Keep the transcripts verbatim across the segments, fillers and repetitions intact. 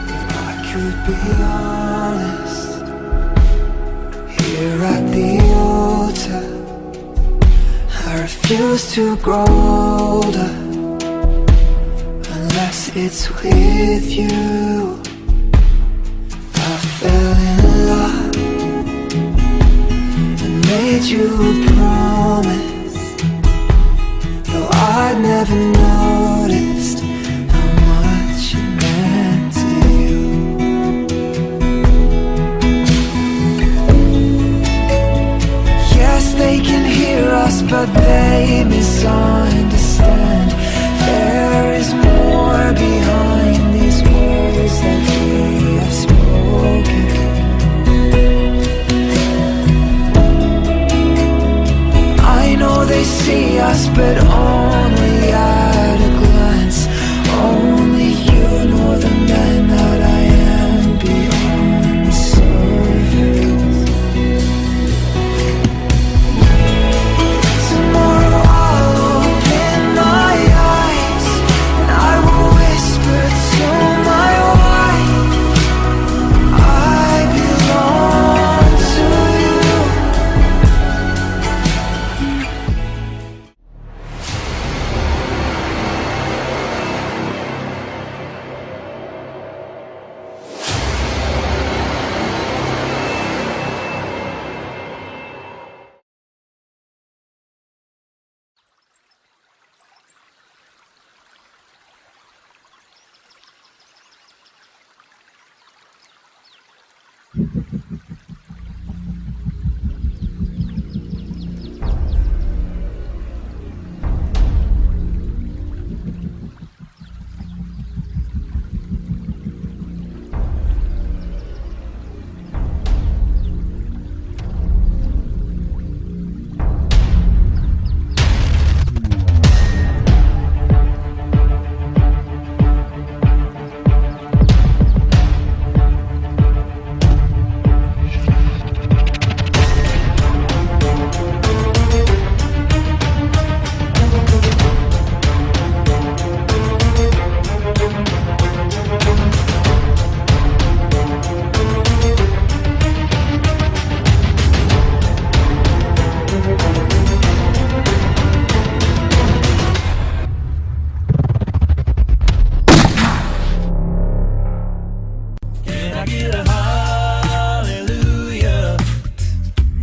If I could be honest, here at the altar, I refuse to grow older unless it's with you. I fell in love and made you a promise, though I'd never noticed how much it meant to you. Yes, they can hear us, but they misunderstand. There is more behind these words that we have spoken. I know they see us, but only at a glance. Only you know the man that I am beyond the surface. Tomorrow I'll open my eyes and I will whisper to my wife, "I belong to you." Can I get a hallelujah?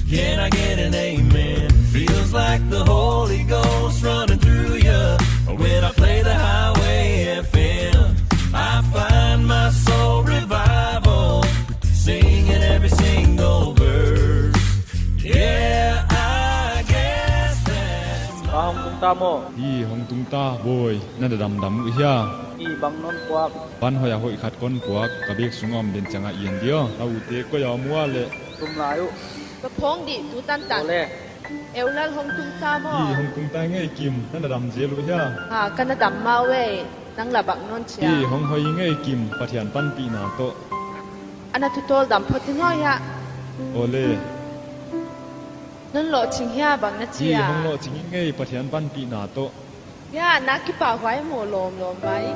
Can I get an amen? Feels like the Holy Ghost running through ya. When I play the Highway F M, I find my soul revival, singing every single verse. Yeah, I guess that's... Ka hong tung ta maw? I hong tung ta, boy. Na damdam uh hia? I bang non puak. Van hoih a hoih khat kon puak, ka bag sung om den chiang a i en dia. A ute koi a om ua le? Tum lai uh. Ka phong di tu tantan. Ole. Eulal hong tung ta maw? I hong tung ta ngei Kim, na na dam zel uh hia? Ha, ka na dam mah ve, nang la bang non chia. I hong hoih ngei Kim, Pathian panpihna toh. Ana tu tol dam phot in hoih hia. Ole. Non lohching hia, bang na chi a? Hi, hong lohching ing ei, Pathian panpihna toh. Hia, na kipahhuai maw, lawmlawm mai.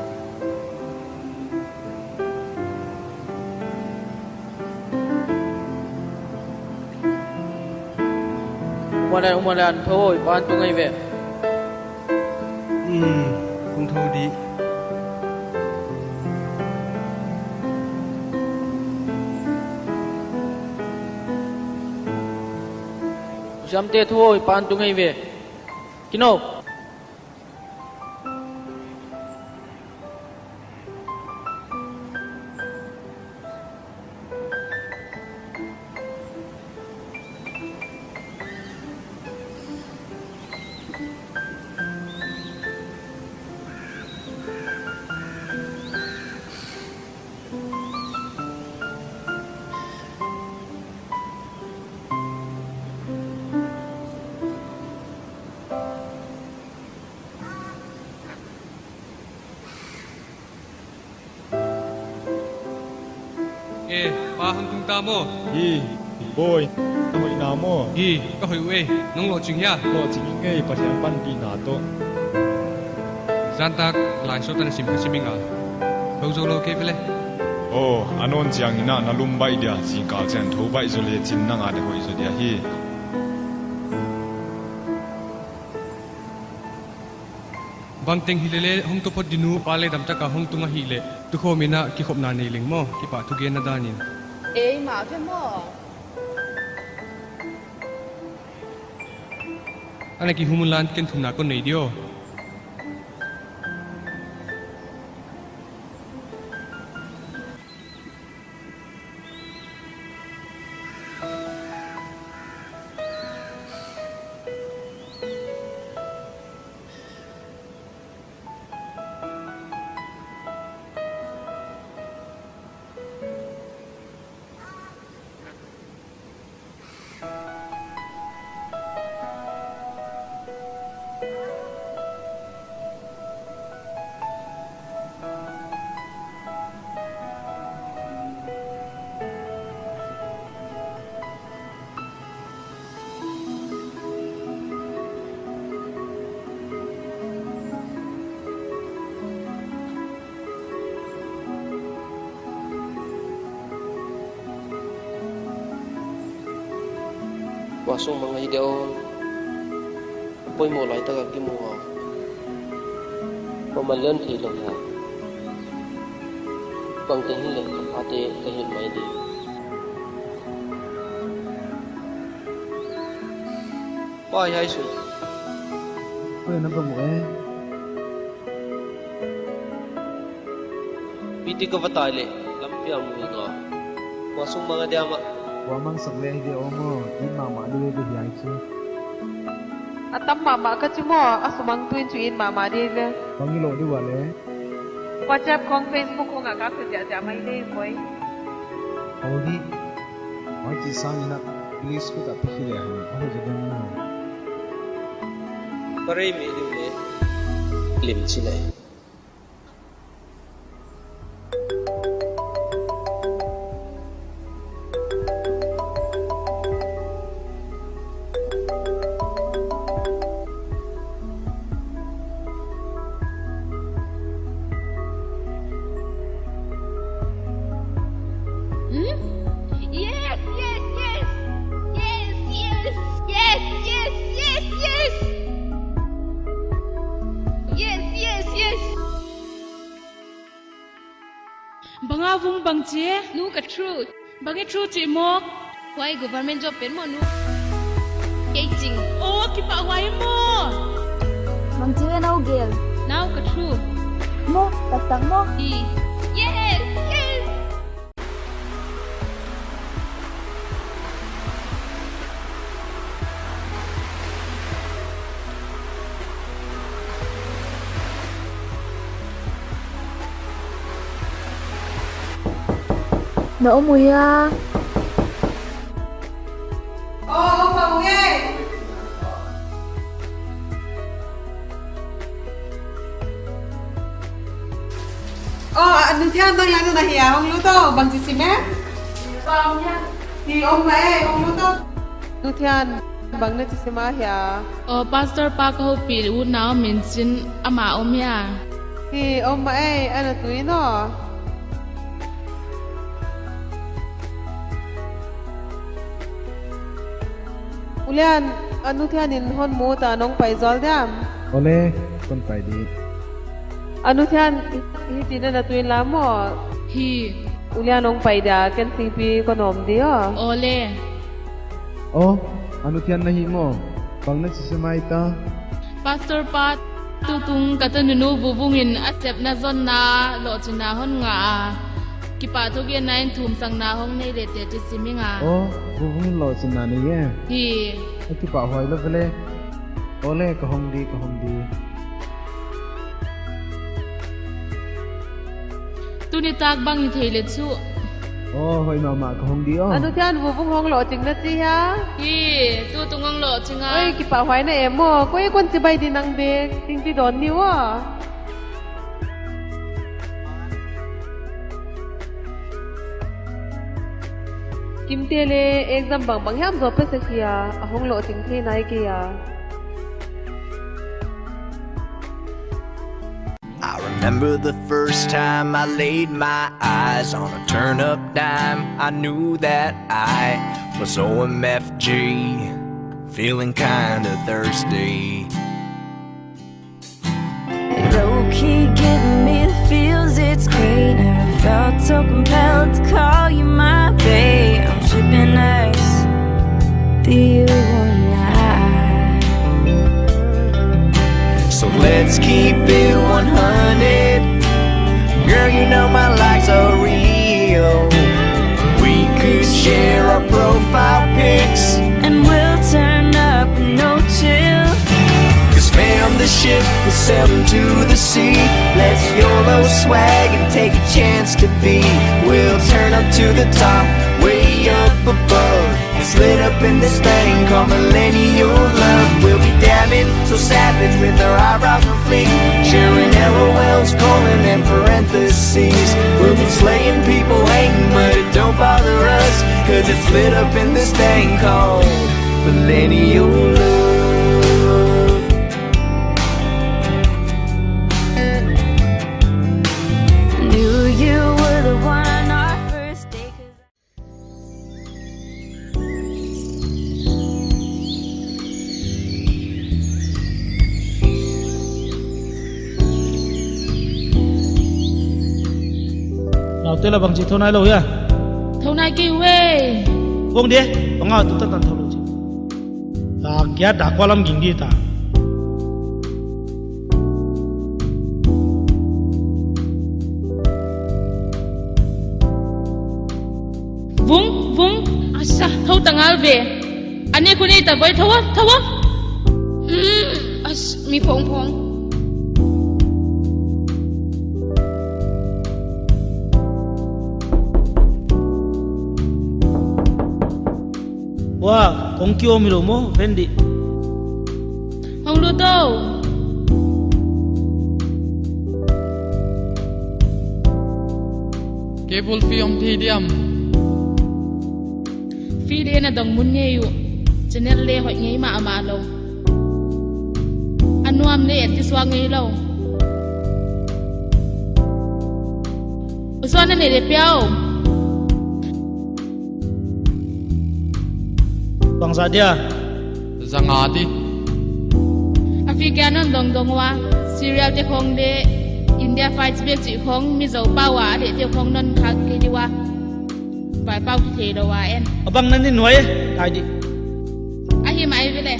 Umalan, umalan, thou i pan tung ei ve. Hmm, hong thou di. Siamte, thou i pan tung ei ve. Kino. E, pa hong tung ta maw? Hi, bawi, na hoih na maw? Hi, ka hoih uh e, nong lohching hia? Lohching ing ei, Pathian panpihna toh. Zantak lai sawt a na sim kha sim ing a. Thou zou lou kei ve le. Aw, a nawn chiang in a na lum baih dia, zingkal chiang thou baih zaw le chin nang a de hoih zaw dia hi. Bangteng hileh le hong tou phot ding uh, pa le damtak a hong tung ahih leh, tukhawm in a kikhopna nei leng maw, kipahthu genna dan in. Ei, mah ve maw. Ana kihum un la, ken thumna kon nei di aw. Kua sung mang ahi dia aw. Poimoh laitak a kimu a. Kua man leng thei lou hia. Bangteng hileh ka pate ka hilh mai di. Pa, hiai sung. Koi na bang e? Piti ka va tai leh, lampi a mu ing a. Kua sung mang a dia mah. Kua mang sak le hi dia aw maw, it mahmah di ve hiai chu. A tam mahmah ka chi maw, a sumang tuin chu it mahmah di ve. Bang i loh di ua le. WhatsApp khong, Facebook khong a ka khut ziahziah mai le koi. Aw di. Mai chi sang in a, please khut a pi hi le hang, a hoih zaw ding maw. Ka rei meh di uh le. Lim chi le. Hmm? Yes, yes, yes. Yes, yes. Yes, yes, yes, yes. Yes, yes, yes. Bang a vung bang chi? Nu ka thu. Bang i thu chi maw? Huai government job pen maw nu? Kei ching. Aw, kipahhuai maw? Bang chi ve nau gel? Nau ka thu. Maw, taktak maw? I. Yes, yes. Na om uh hia? Aw, om a uh e. Aw, a Nu Thian, nang hiai ah na hia, hong lut aw, bangchi sim e? Hi om mah e, hong lut aw. Nu Thian. Bang na chi sim ahia? Aw, Pastor pa ka houpih utna om in chin, amah om hia? Hi, om mah e, ana tui in aw. U Lian, a nu Thian in hon mu ta, nong pai zual diam? Aw le, kon pai di. A nu Thian, hi, hi chi na na tui in la maw? Hi. U Lian hong pai dia, ken singpi kon om di aw. Aw le. Aw, a nu Thian na hi maw? Bang na chi sim ahi ta? Pastor pa, tutung ka tanunu Vuvung in a sepna zonna lohchinna hon ngah a. Kipahthu genna in thumsakna hong nei leh teh chi sim ing a. Aw, Vuvung in lohchinna nei e. Hi. A kipahhuai lou vele. Aw le, ka hong di, ka hong di. Tuni tak bang i thei leh chu. Aw, hoih mahmah, ka hong di aw. A nu Thian, Vuvung hong lohching na chi hia? Hi, tutung hong lohching a. Oi, kipahhuai na e maw. Koi kon chibai di nang bek. Singpi dawn ni aw. Kimte leh exam bangbang hiam zaw pha sak hia, a hong lohching thei nai kei a. I remember the first time I laid my eyes on a turn-up dime. I knew that I was O M F G, feeling kinda thirsty. Low key giving me the feels, it's great. Never felt so compelled to call you my babe. I'm tripping nice, the you and I. So let's keep it one hundred. Girl, you know my likes are real. We could share our profile pics, and we'll turn up no chill. 'Cause man, the ship is sailing to the sea. Let's YOLO swag and take a chance to be. We'll turn up to the top, way up above. It's lit up in this thing called millennial love. We'll be dabbing, so savage with our eyebrows on fleek. Sharing L O Ls, colon and parentheses. We'll be slaying people, hating, but it don't bother us. 'Cause it's lit up in this thing called millennial love. Knew you were the one on our first date. Naute la bangchi thou nai lou hia? Thou nai kei ve. Vung di, bang a tu tan tan thou lou chi. Ta kia da kua lam ging di ta. Vung, vung, asa, thou ta ngal ve. Ani kuni ta boi thou a, thou a. Hmm, as, mi phong phong. Wa, kong ki om lou maw, Wendy. Hong lut ou. Cable fee om thei diam? Fee leh na dong mun ngei uh. Channel leh hoih ngei mahmah lou. A nuam leh et kisuak ngei lou. U Suan na neih leh pia ou. Bangzah dia? Zanga di. A fee kia non dong dong ua, serial te khong leh India Fights bek chih khong Mizo pau a leh te khong non khak kei di ua. Vai pau ki thei lou a en. A bang nan ni nuai, kai di. A hi mai vele.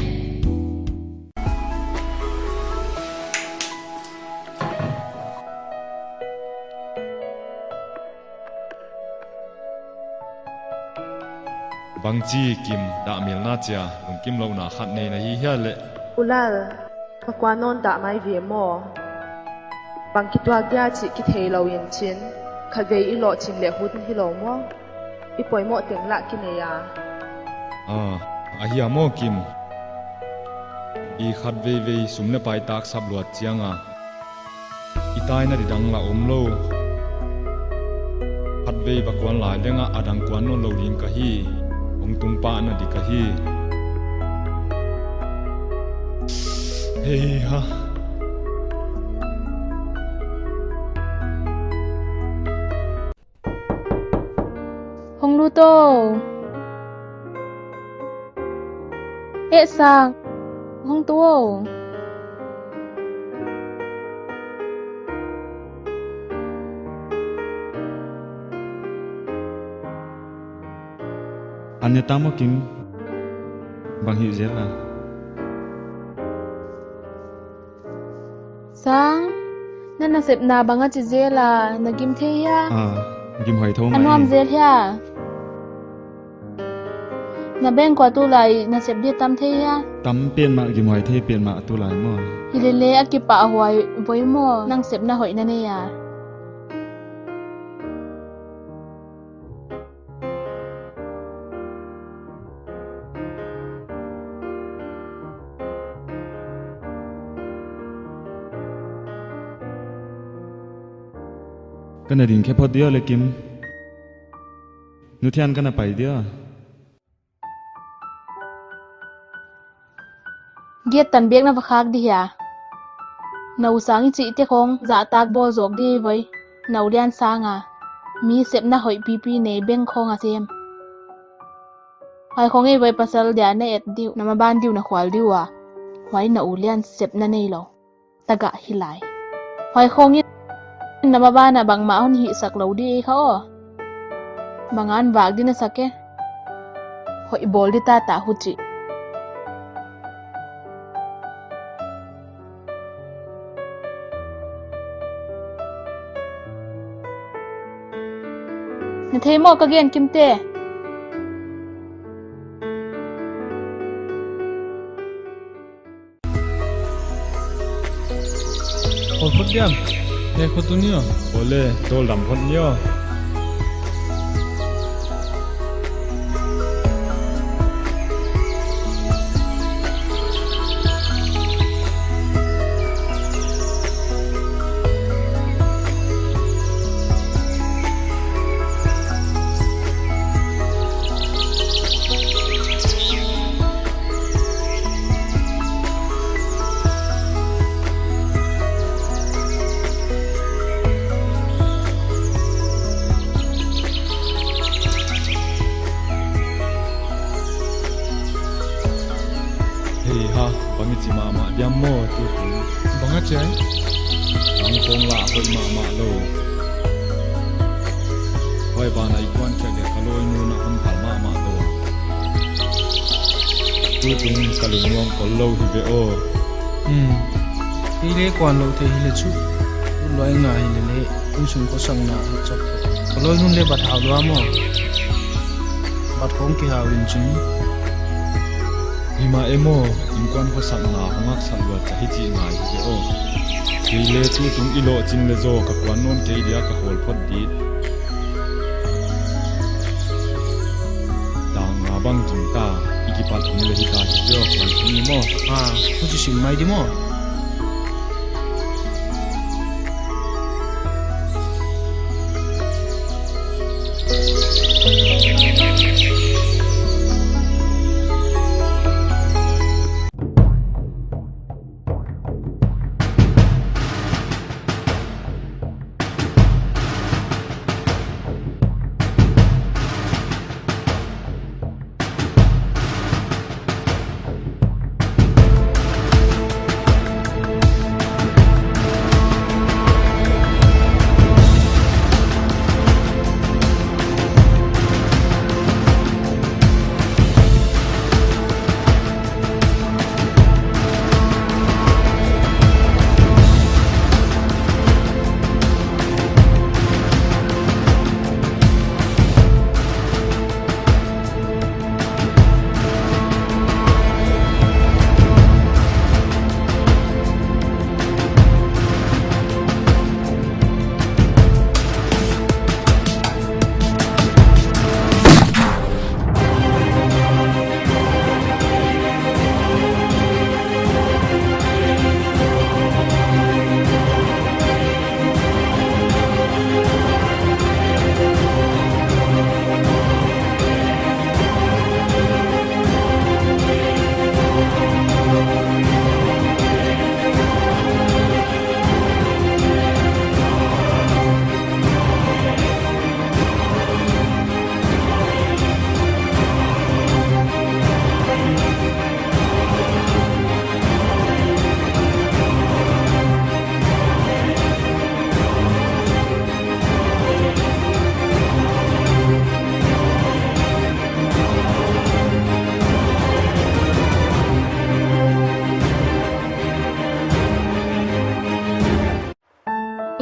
Bangchi Kim, dah melna chia lungkimlouhna khat nei na hi hia leh? U Lal, ka kuan non dah mai ve maw? Bang kituak dia chih kithei lou in chin, khatvei i lohching leh hun hilou maw? I poimoh teng lah kinei a. Ah, ahia maw Kim? I khatveivei sum leh pai tak sap luat chiang a, i taina di dang lah omlou. Khatvei va kuan lai leng a, a dang kuan nawnlou ding ka hi. Hong tung pah na di ka hi. Hei ha. Hong lut o. Eh, Sang. Hong tu o. An ne tam o Kim. Bang hi zel a. Sang, na nasepna bang a chi zel a, na gim thei hia? Ah, gim huai thou mah. A nuam zel hia? Na bank khua tulai nasep di tam thei hia? Tam petmah, gim huai thei petmah tulai maw. Hilele a kipahhuai voi maw, nang sepna hoih na nei a. Ka na ding khe phot dia le Kim. Nu thian ka na pai dia. Giat tan biak na va khak di hia. Na u Sang i chihte khong zahtak bawl zawk di voi. Na u lian Sang a. Mi sepna hoih pipi nei bank khong a sem. Huai khong ei voi pasal dia na et diu, na maban diu, na khual diu a. Huai na u lian sepna nei lou. Tagah hi lai. Huai khong in na maban a bangmah hon hihsak lou di kha aw. Bang a hon vak di na sak e. Hoih bawl di ta ta huchi. Na thei maw ka gen Kimte? Khawl phot diam. He kho tu ni aw. Ole, tol dam phot ni aw. Hei ha, bang i chi mahmah diam maw tutung? Bang a chi ai? Ang kong lah hoih mahmah lou. Huai ban a i kuan khe ka lawinu na hon phal mahmah lou. Tutung ka lungnuam kol lou hi ve aw. Hmm. Kei le kuan lou thei hi le chu. Luai nga hi le le. Insung khosakna a chok. Ka lawinu'n le bat hau lua maw. Bat khong kihau in chin. Hi mah e maw, inkuan khosakna hong haksa lua cha hi chi ngai hi ve aw. Kei le tutung i lohchin le zaw ka kuan nawn kei dia ka khawl phot di. Tang nga bang tung ta, i kipat hong le hi ta hi ve aw, kuan tung ni maw. Ha, huchi sim mai di maw.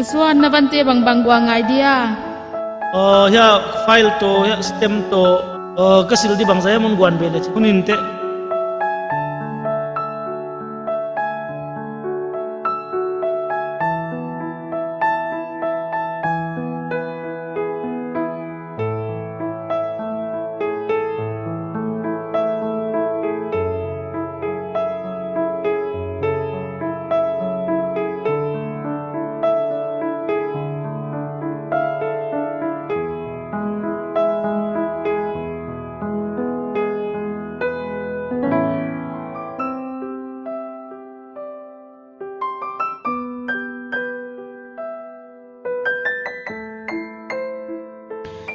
Suan, na vante bangbang guan ngai dia? Uh, hiai file toh, hiai stamp toh, uh, ka sil di bangzah hiam hon guan ve le chi. Hun in te.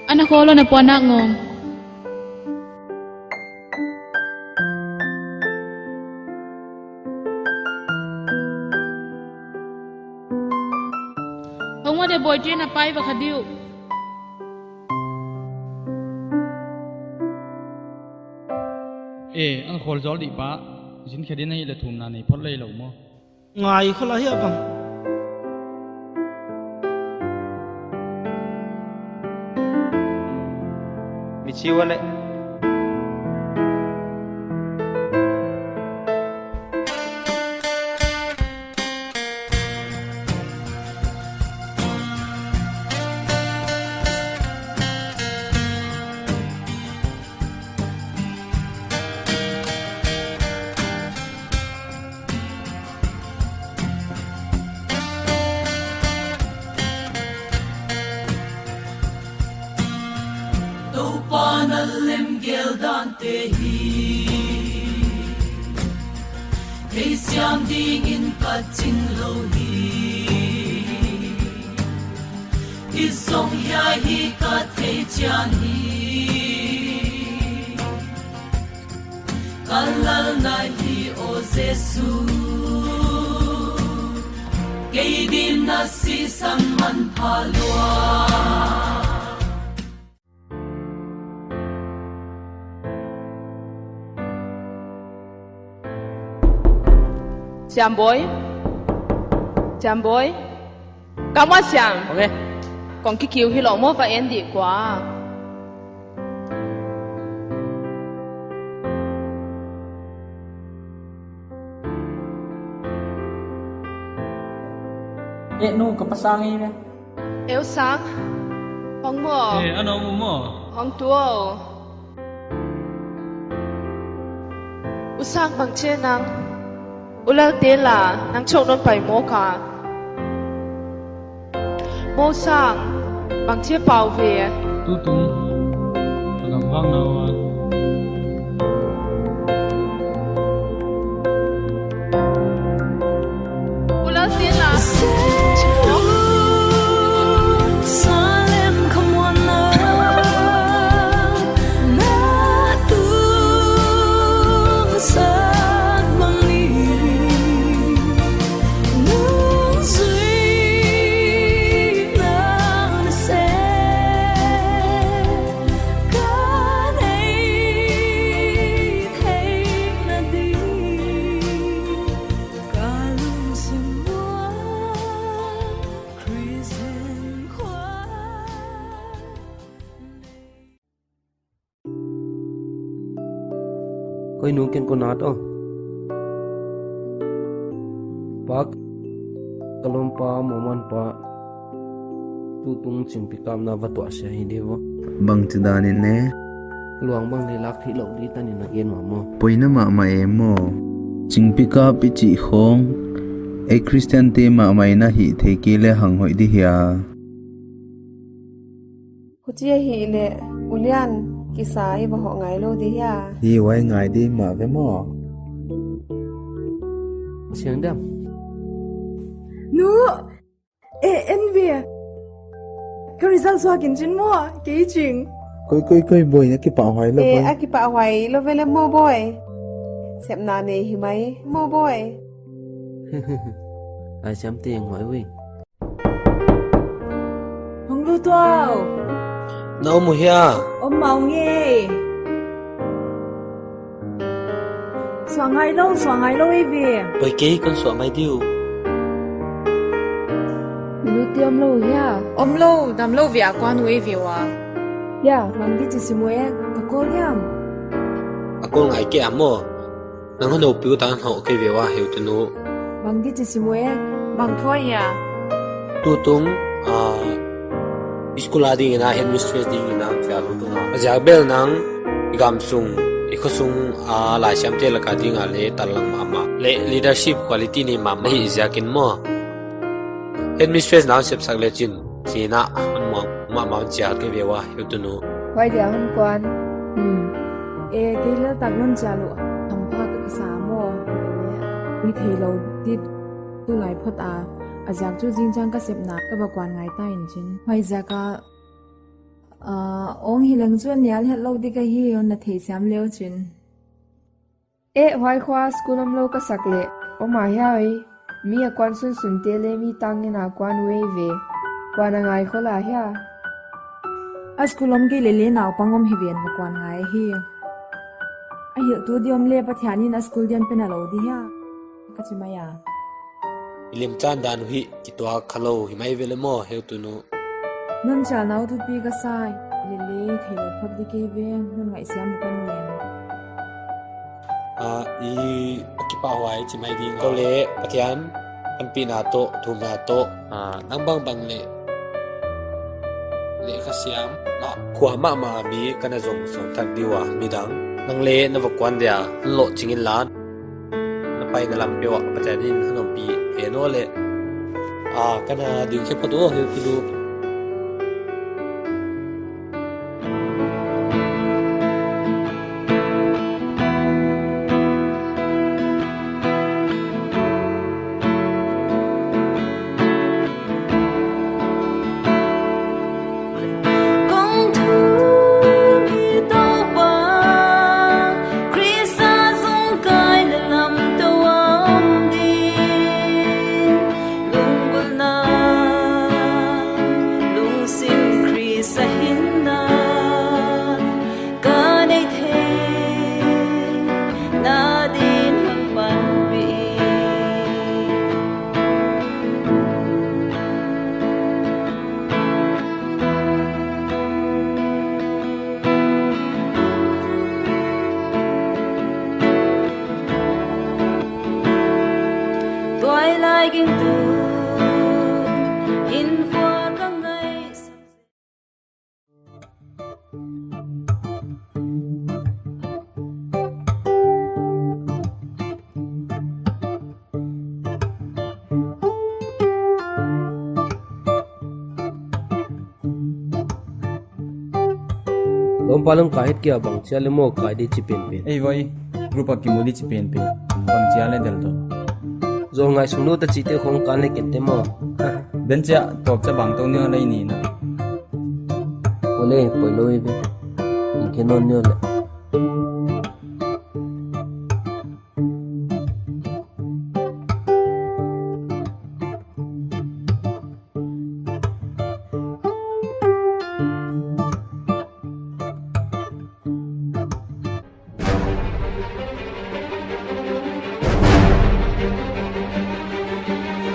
Ana kolo na puanak ngong. Hong wa de boy, train a pai va kha diu. Eh, ana khol zol di pa. Zin khe din ahi le thumna nei phot lei lou maw. Ngai khol a hia bang. Mi chi wa le. Toupa na lemgel dante hi, theisiam dingin ka ching lou hi. Hizong hiai hi ka thei chian hi. Ka Lal na hi aw Jesu, kei din na sihsan manpha lua. Siam boy. Siam boy. Come on, Siam. Okay. Kong kikiu hilou maw, va en di kua. Eh, nu, ka pa Sang ei ve. Eu Sang. Hong maw. Eh, ana hong maw. Hong tua. U Sang, bangchi nang. U Lalte la, nang chouh non pai maw ka. Maw Sang, bangchi pau ve. Tutung, a gam vang na ua. U Lalte la. Koi nu ken ko nat o. Pak, ka lawmpa, Moman pa. Tutung chingpi kapna va tuah sia hi di vo. Bangchidan in ne? Luang bang le lak theih lou di tan in a gen mah maw. Poimoh mahmah e maw. Chingpi kap i chih khong. Ei Christian te mahmah in a hih theih kei le hang hoih di hia. Huchi ahih leh, U Lian, kisa i va hoh ngai lou di hia. Hi, huai ngai di mah ve maw. Siang dam. Nu! Eh, en ve. Ka result suak in chin maw, kei ching. Koi, koi, koi, boy, a kipahhuai lou, eh, boy. A kipahhuai lou ve le maw, boy. Sepna nei hi mai maw, boy. Ai, siam teng huai ui. Hong lut ua. Na om uh hia? Om mah ung e. Suah ngai lou, suah ngai lou e ve. Poi kei, kon suah mai diu. Minute Omlou hia? Omlou, damlou ve a kuan uh ei ve ua. Hia, bang di chi sim uh e, ka call diam. A call ngai kei a maw. Nang hon houpiu tan hon kei ve ua heutunu. Bang di chi sim uh e. Bang thu ahia? Tutung, ah, school a dingin a headmistress dingin a chia lutung a. A ziak bel nang i gamsung, i khosung, ah, laisiamte laka ding a leh tallang mahmah. Leh leadership quality nei mahmah hi ziakin maw. Headmistress nang sepsak lechin, china, an muang, mahmah chia kei ve ua, heutunu. Huai dia hon kuan. Hmm. E, kei lel tak non chia lou. Hampha ka kisa maw. Ni theilou dit tulai phot a. A ziak chu zingchiang ka sepna, ka va kuan ngai ta in chin. Huai ziak a, ah, ong hi leng chu nial hetlou di ka hi, hon na theisiam leu chin. E, huai khua school omlou ka sak leh, om a hia oi. Mi a kuan sunsunte leh mi tangin a kuan uh ei ve. Kuan a ngai khol a hia. A school om kei leh leh naupang om hi ven va kuan ngai hi. A hilhtu di om leh Pathianin a school di'n pe nailou di hia. Ka chi mai a. I lemchan dan uh hi kituak khalou hi mai ve leh maw heutunu. Non chalna uh thupi ka sa, lele theilou phot di kei ve, non ngaihsiam uh ka ngen. Ah, i kipahhuai chi mai ding. Kou leh Pathian panpihna toh, thumna toh, ah, nang bangbang leh, leh ka siam, ma, khua mahmah mi ka na zong zong thak di ua midang. Nang leh na va kuan dia, lohching inla. Na paina lam peuh ah Pathianin hon ompih hen aw leh. Ah, ka na ding khe phot uh heutunu. Kong thum hi Toupa, Krista zong kai leh lamtou a om ding. Lunggulhna, lungsim Krista hinna, ka nei theihna din hon panpih. Tuailai gingtu, hinkhua ka ngaihsun. Lawmpa leng kai het kei a, bang chia leh maw kai di chi penpen. Ei voi, group a kimu di chi penpen. Bang chia leh del tou. Zol ngaihsun lou ta chihte khong kan leh kei te maw. Ben chia, tawp chia bang tou nia lei ni na. Ole, poilou ve. Ing khe non nia leh.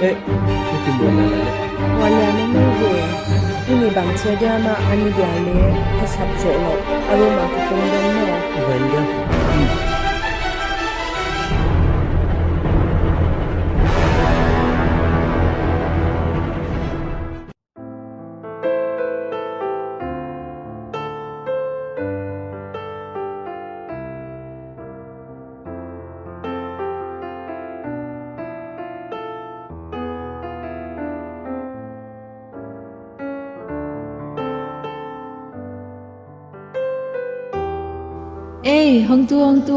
Eh, itu mo na le. Wala na ni ve. Ini bang chia dia ma ani dia leh, ka sap zo lo. Aro ma ka pun dia mo. Van dia. Ei, hong tu, hong tu.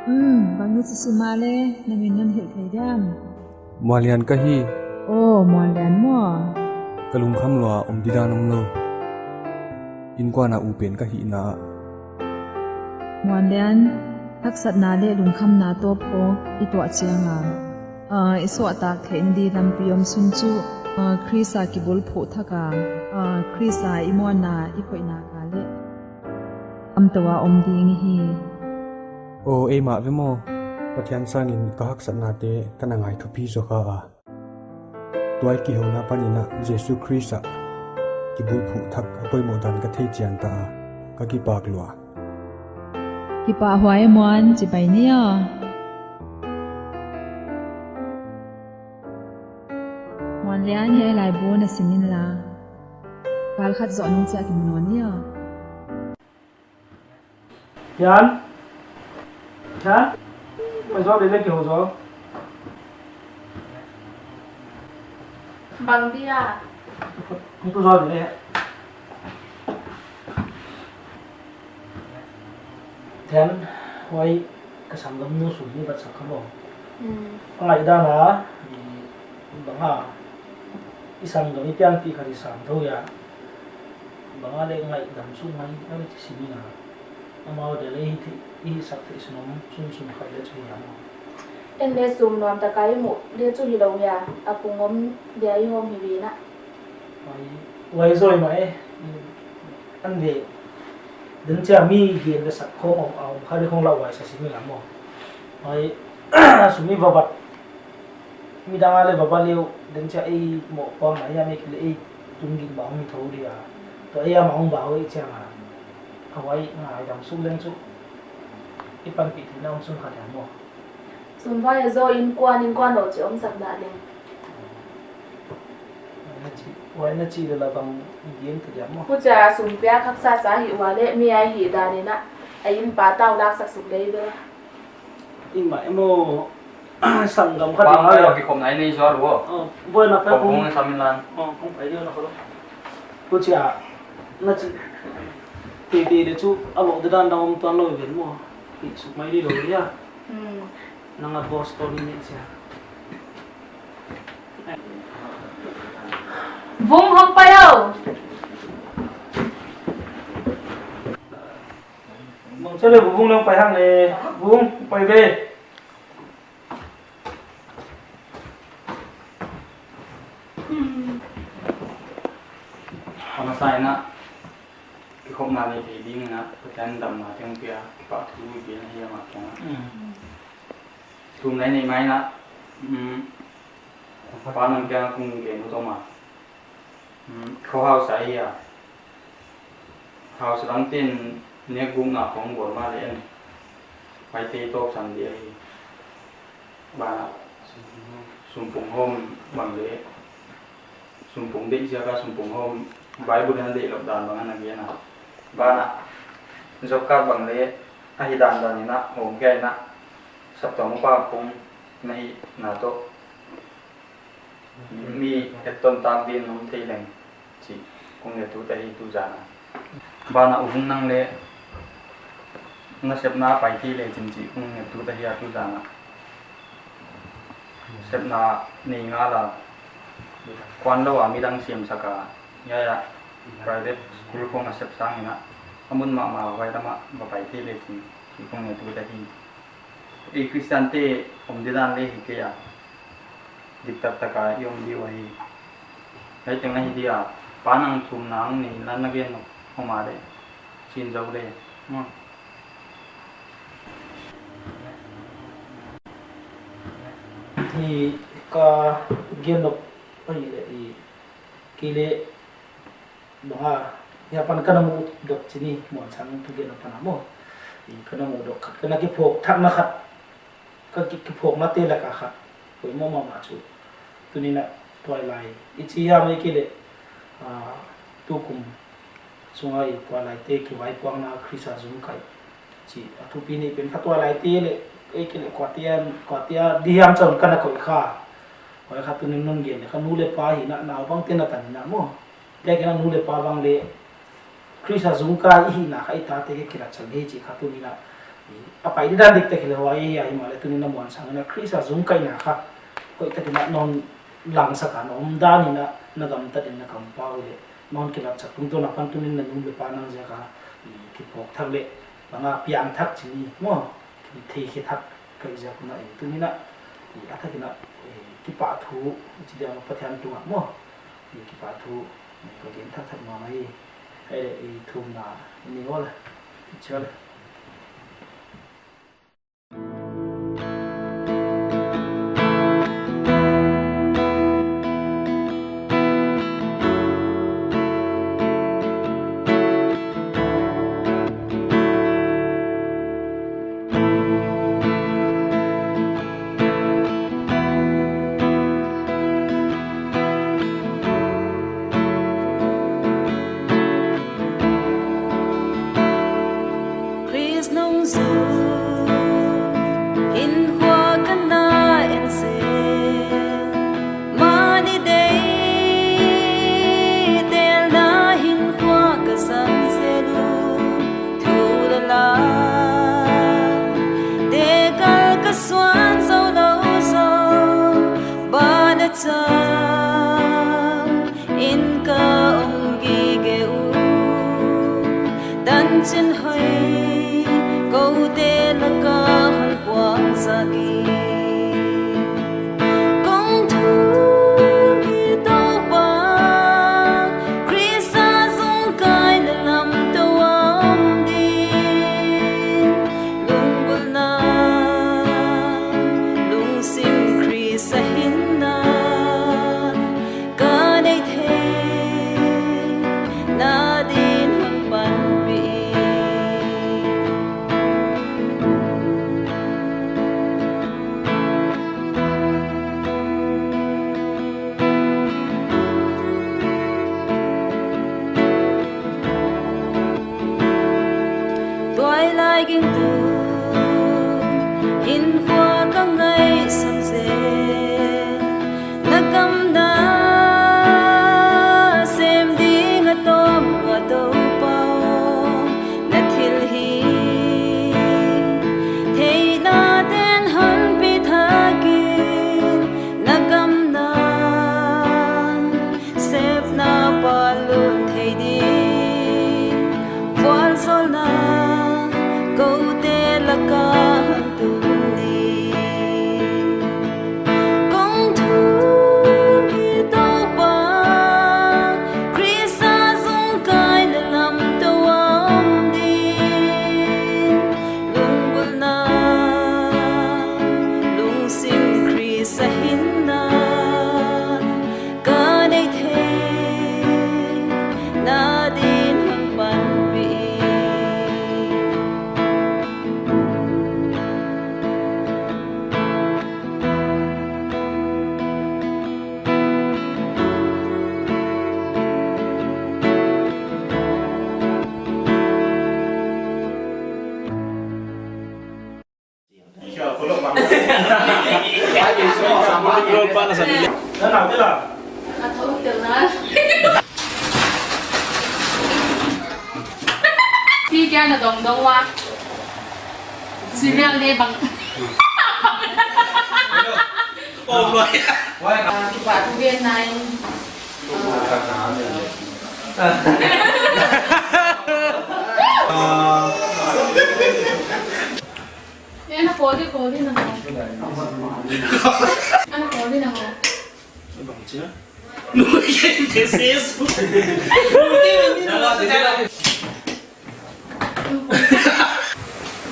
Hmm, bang ni si sima le, na min non hilh thei diam. Muanlian ka hi. Oh, Muanlian maw. Ka lungkham lua om didan om lou. Innkuan a u pen ka hihna. Muanlian, haksatna leh lungkhamna tawp khong i tuah chiang a. Ah, i suahtak theihna di lampi om sun chu, ah, Krista kibulphuh thak a, ah, Krista i muanna i khoihna ka leh lamtou a om ding hi. Oh, ei mah ve maw. Pathian sangin ka haksatnate ka na ngai thupi zaw kha a. Tua i kihouna panin a Jesu Khrist a kibulphuh thak a poimoh dan ka thei chian ta a, ka kipak lua. Kipahhuai e Muan, chibai ni aw. Muanlian, hiai laibu na sim inla, kal khat zoh nung chiah kimu nawn ni aw. Thian? Thian? Pai zaw lele, kihou zaw. Bang dia? Hong tu zaw lele. Thian, huai ka sanggamnu Sumi vatsak kha maw. Hmm. A ngaihdan a, i, bang a, i sanggam i pianpih khat i sam thou hia. Bang a leh ngaihdam suk mai, a leh chi sim ing a. Amau dia leh i hih theih, i hihsak theih sun om sunsun khat leh chu hiam maw. En leh sum nuam tak a i muh leh chu hilou hia, a pung om dia i hawm hi ve na. Huai, huai zaw mah e. An ve. Den chia mi gen leh sak khawng om, a om kha leh khawng lauhuai sa sim ing a maw. Huai, Sumi va bat. Midang a leh va bat leh uh, den chia ei mohpuakna hia, ei kileh ei tungging bang hong hi thou dia. Tua ei a mah hong bau ei chiang a. Huai ngaidam suk leng chu i panpih theihna om sun khat hia maw. Sum vai a zaw in kuan in kuan lou chih omsak dah leng. Huai na chih, huai na chih leh la bang gen ta diam maw. Huchia sum piak haksa sa hi ua leh mi a hihdan in a, a inn pa tau laksak suk lei bel. Ing mah e maw, sanggam khat pa ing a. Kikhopna i nei zaw lou. Oh, buaina pe kong. Kong sam inla. Oh, kong pai dia na kho. Huchia, na chih, te te de chu, a lou de dan dang om tuan lou ven maw. Ki suk mai di lou dia. Hmm. Nang a boss to ni ne chia. Vung hong pai o. Mangcha leh Vung nang pai hang leh, Vung pai ve. A masa in a, kikhopna nei thei ding in a, Pathian damna teng pia, kipahthu i gen hi a mah kiang a. Mm. Thumna i neih mai in a, mm, Pa nang kiang a kong gen ut om a. Mm, kho hausa hi a. Hausa dang ten nek gukna khong bawl mahleh en, huaite tawpsan di ahi. Banah, sumpung hawm bang leh, sumpung deih ziak a sumpung hawm, Bible in a deih lou dan bang ana gen a. Banah, job card bang leh, a hi dandan in a, hawm kei in a, saptuam upa khong na hihna toh mi etton tak din om thei leng chih kong ngetut ahi tu zan a. Banah U Vung nang leh nasepna pai thei leh chin chih kong ngetut ahi a tu zan a. Sepna nei ngal a, kuan lou a midang siamsak a, hiai a private school khong a sep sang in a, a mun mahmah huai lam ah va pai thei leh chin chih kong ngetut ahi. Ei Christian te om didan leh hi kei a, dik taktak a i om di uh ahi. Hiai teng ahi dia, Pa nang thumna hong nei inla na gen nop om a leh, chin zou leh. Hmm. Hi ka gen nop ahi leh, i kei leh bang a, hiai apan ka na muhdok chih ni, Muansang thugen apan a maw. I ka na muhdok khat, ka na kiphawk thakna khat, ka ki, kiphawknate lak a khat poimoh mahmah chu, tuni'n a tuailai i chi hiam ei kei leh, ah, tukum sunga i tuailaite kivaipuakna Khrist a zung kai chih a thupi neih pen kha tuailaite leh, ei kei leh kuate a, kuate a di hiam chih ka na koih kha. Huai kha tuni'n non gen leh kha nu leh pa hihna naupangte na tan in a maw. Te kei na nu leh pa bang leh Khrist a zung kai i hihna kha i tate kilatsak di chih kha tuni'n a, a pai didan diktak hileh huai hi a, himahleh tuni'n a Muansang in a Khrist a zung kaina kha koihtak in a non langsak a, na omdan in a, na gamtat in a kampau leh non kilatsak tungtawn apan tuni'n na nu leh pa nang ziak a kiphawk thak leh, bang a piangthak chih ni maw, kitheikhe thak ka hih ziak un a, tuni'n a, a thak in a, kipahthu chi dia Pathian tung ah maw. Kipahthu ka gen thakthak mahmah hi. Ei, i thumna i nei ua leh, i chi ua leh. Chin hoih, koute laka hon puang zakin. Kong thum hi Toupa, Krista zung kai leh lamtou a om ding. Lungbulna, lungsim Krista hinna, ka nei theihna din hon panpih. Tuailai gingtu hinkhua ka ngaihsak zel. Na gam na sem ding a tawm a Toupa aw, na thilhih theihna din hon pi thak in. Na gam na sepna pal lut thei ding, vualzawlna koute laka hon tung ding. Kong thum hi Toupa, Krista zung kai leh lamtou a om ding. Lungbulna, lungsim Krista hinna, ka nei theihna din hon panpih. Pi kia na dong dong wa. Serial ne bang. Oh, boy. Kipa tu gen nai. Ana kodi kodi na ho. Ana kodi na ho.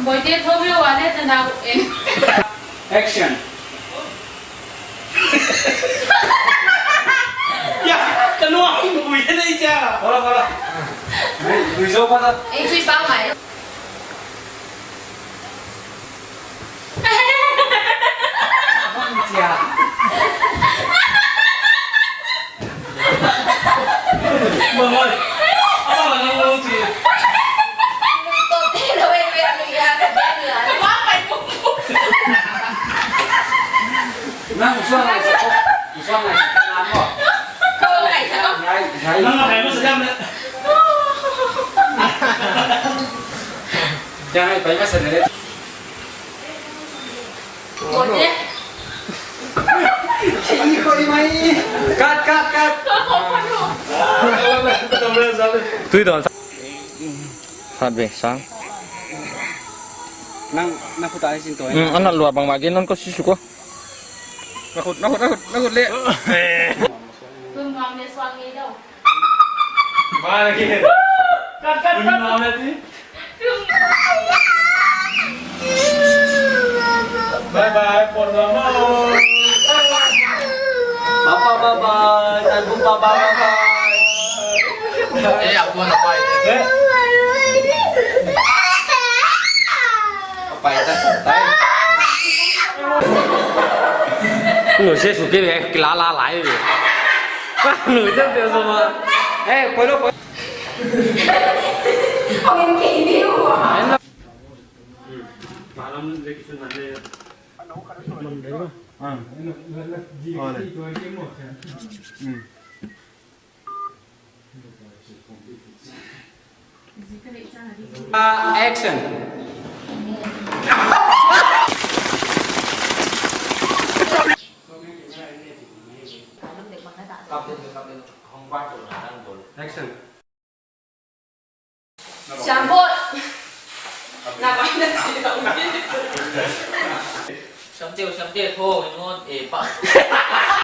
Boite thobi wale ta na en. Action. Ya, ka nuai nui na i cha. Hola, hola. Nui zo pa ta. Eh, chui pa mai. Nang suang ngai sa ko. Suang ngai sa ko. Nang ngai sa ko. Ngai, ngai. Nang ngai sa ko. Jangan, pai masa ni. Cut, cut, cut. Tui don. Sat be, sang. Nang, na khut ah sin to. Hmm, ana lua bang ma gen non ko si su ko. Na khut, na khut, na khut, na khut le. Tun ngam ne suang ni dau. Cut, cut, cut. Bye bye, Papa bye bye, Tanbu Papa bye bye. Eh, aku nak pai. Eh? Pai tak? Nui se suke be kila la lai be. Nui tak dia sama. Eh, polo polo. Malam dia kita nanti. Ah. Oh, deh. Hmm. Ah, action. Action. Siam bawh. Siamte uh, siamte tho, in ngon, eh, pa.